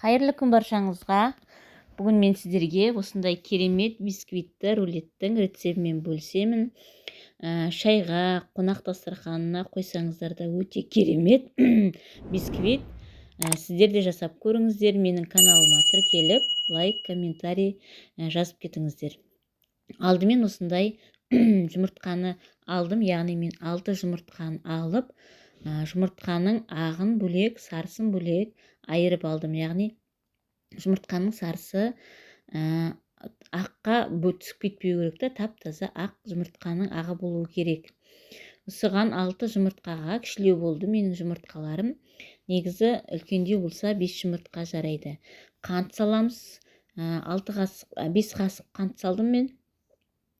Қайырлы күн баршаңызға! Бүгін мен сіздерге осындай керемет бисквитті рулеттің рецептімен бөлісемін. Шайға, қонақ дастарханына қойсаңыздар да өте керемет бисквит. Сіздер де жасап көріңіздер, менің каналыма тіркеліп, лайк, комментарий жазып кетіңіздер. Алдымен осындай жұмыртқаны алдым, яғни мен 6 жұмыртқаны алып, жұмыртқаның ағын бөлек, сарысын бөлек айырып алдым. Яғни жұмыртқаның сарысы аққа түсіп кетпеу керек та, тап-таза ақ жұмыртқаның ағы болуы керек. Осыған 6 жұмыртқаға кішілеу болды менің жұмыртқаларым. Негізі үлкендеу болса 5 жұмыртқа жарайды. Қант саламыз. 6 қасық, 5 қасық қант салдым мен.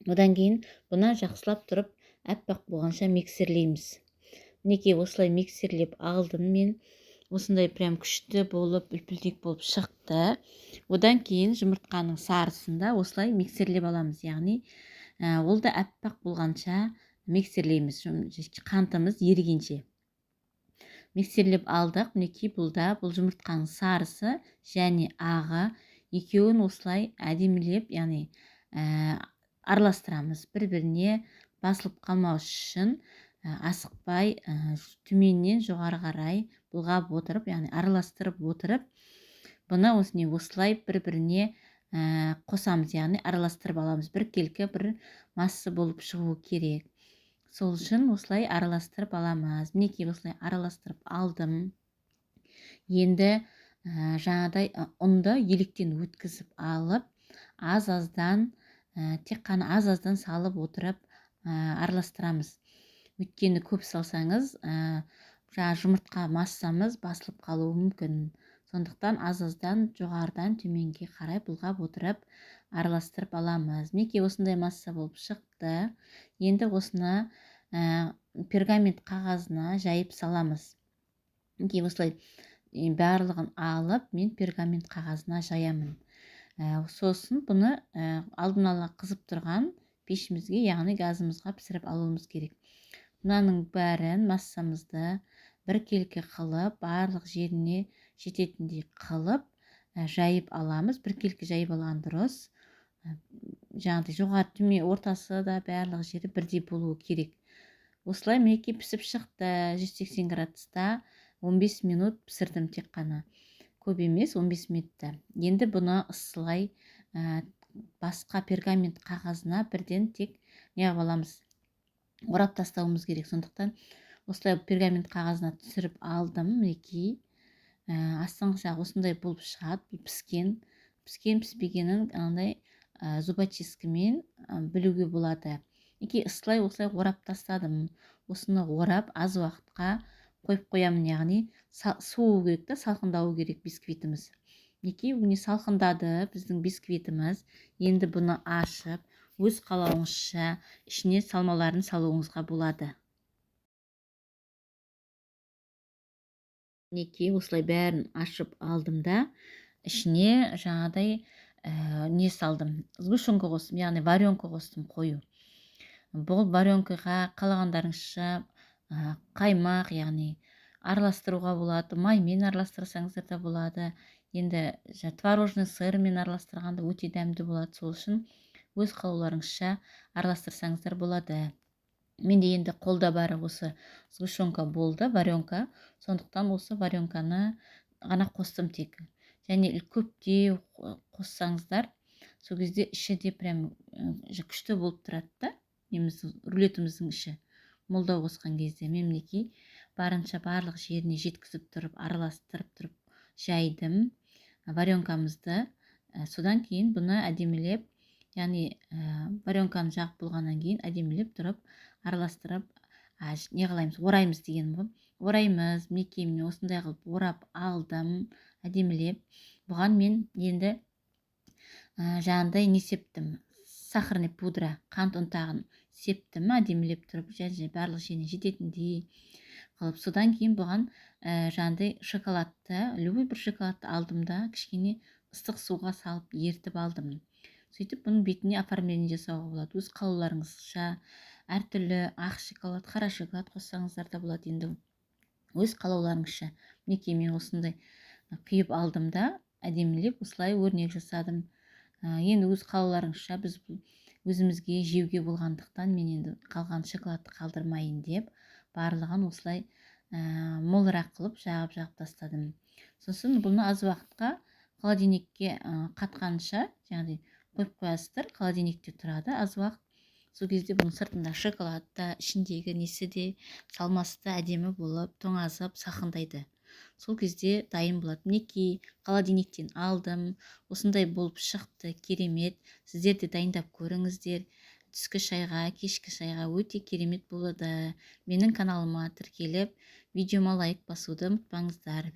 Одан кейін бұны жақсылап тұрып аппақ болғанша миксерлейміз. Мінекей, осылай миксерлеп алдым мен. Осындай прям күшті болып, үлпілдек болып шықты. Одан кейін жұмыртқаның сарысын да осылай миксерлеп аламыз. Яғни ол да аппақ болғанша миксерлейміз, қантымыз ерігенше. Миксерлеп алдық. Мінекей, бұл да, бұл жұмыртқаның сарысы және ағы екеуін осылай әдемілеп, яғни араластырамыз. Бір-біріне басылып қалмау үшін асықпай, төменнен жоғары қарай бұлғап отырып, яғни араластырып отырып, бұны осыне осылай бір-біріне қосамыз, яғни араластырып аламыз. Бір келкі бір масса болып шығуы керек. Сол үшін осылай араластырып аламыз. Мінекей, осылай араластырып алдым. Енді жаңағыдай ұнды електен өткізіп алып, аз-аздан, тек қана аз-аздан салып отырып, араластырамыз. Өйткені көп салсаңыз, жаңа жұмыртқа массамыз басылып қалуы мүмкін. Сондықтан аз-аздан жоғарыдан төменге қарай бұлғап отырып араластырып аламыз. Мінекей, осындай масса болып шықты. Енді осыны пергамент қағазына жайып саламыз. Мінекей, осылай барлығын алып, мен пергамент қағазына жаямын. Сосын бұны алдын ала қызып тұрған пешімізге, яғни газымызға пісіріп алуымыз керек. Мынаның бәрін массамызды біркелкі қылып, барлық жеріне жететіндей қылып, жайып аламыз. Біркелкі жайып алған дұрыс. Жаңағыдай жоғары төмен ортасы да барлық жері бірдей болуы керек. Осылай мінекей пісіп шықты. 180 градуста 15 минут пісірдім тек қана. Көп емес, 15 минутта. Енді бұны ысылай, басқа пергамент қағазына бірден тек неғып аламыз, орап тастауымыз керек. Сондықтан осылай пергамент қағазына түсіріп алдым. Мінекей, астыңғы жағы осындай болып шығады. Бұл піскен піспегенін анандай зубочисткамен білуге болады. Мінекей, ысылай осылай орап тастадым. Осыны орап аз уақытқа қойып қоямын, яғни суы керек та, салқындауы керек бисквитіміз. Мінекей, міне салқындады біздің бисквитіміз. Енді бұны ашып, өз қалауыңызша ішіне салмаларын салуыңызға болады. Мінекей, осылай бәрін ашып алдым да, ішіне жаңағыдай не салдым, сгущенка қостым, яғни варенка қостым қою. Бұл варенкаға қалағандарыңызша, қаймақ, яғни араластыруға болады, маймен араластырсаңыздар да болады. Енді творожный сырмен араластырғанда өте дәмді болады. Сол үшін өз қалауларыңызша араластырсаңыздар болады. Менде енді қолда бары осы сгущенка болды, варенка. Сондықтан осы варенканы ғана қостым тек. Және көптеу қоссаңыздар, сол кезде іші де прям күшті болып тұрады да, неміздің, рулетіміздің іші молдау қосқан кезде. Мен мінекей барынша барлық жеріне жеткізіп тұрып, араластырып тұрып жайдым варенкамызды. Содан кейін бұны әдемілеп, яғни варенканы жағып болғаннан кейін әдемілеп тұрып араластырып, не қылаймыз, ораймыз дегенім ғой. Ораймыз. Мінекей, міне осындай қылып орап алдым әдемілеп. Бұған мен енді жаңағыдай не септім, сахарный пудра, қант ұнтағын септім әдемілеп тұрып, және барлық жеріне жететіндей қылып. Содан кейін бұған жаңағыдай шоколадты, любой бір шоколадты алдым да, кішкене ыстық суға салып ерітіп алдым. Сөйтіп бұның бетіне оформление жасауға болады. Өз қалауларыңызша әртүрлі ақ шоколад, қара шоколад қоссаңыздар да болады, енді өз қалауларыңызша. Мінекей, мен осындай құйып алдым да, Әдемілеп осылай өрнек жасадым. Енді өз қалауларыңызша, біз өзімізге жеуге болғандықтан, мен енді қалған шоколадты қалдырмайын деп, барлығын осылай молырақ қылып жағып тастадым. Сосын бұны аз уақытқа холодильникке қатқанша жаңағыдай қойып қоясыздар. Холодильникте тұрады аз уақыт. Сол кезде бұның сыртында шоколад та, ішіндегі несі де, салмасы да әдемі болып тоңазып, салқындайды. Сол кезде дайын болады. Мінекей, холодильниктен алдым, осындай болып шықты, керемет. Сіздер де дайындап көріңіздер. Түскі шайға, кешкі шайға өте керемет болады. Менің каналыма тіркеліп, видеома лайк басуды ұмытпаңыздар.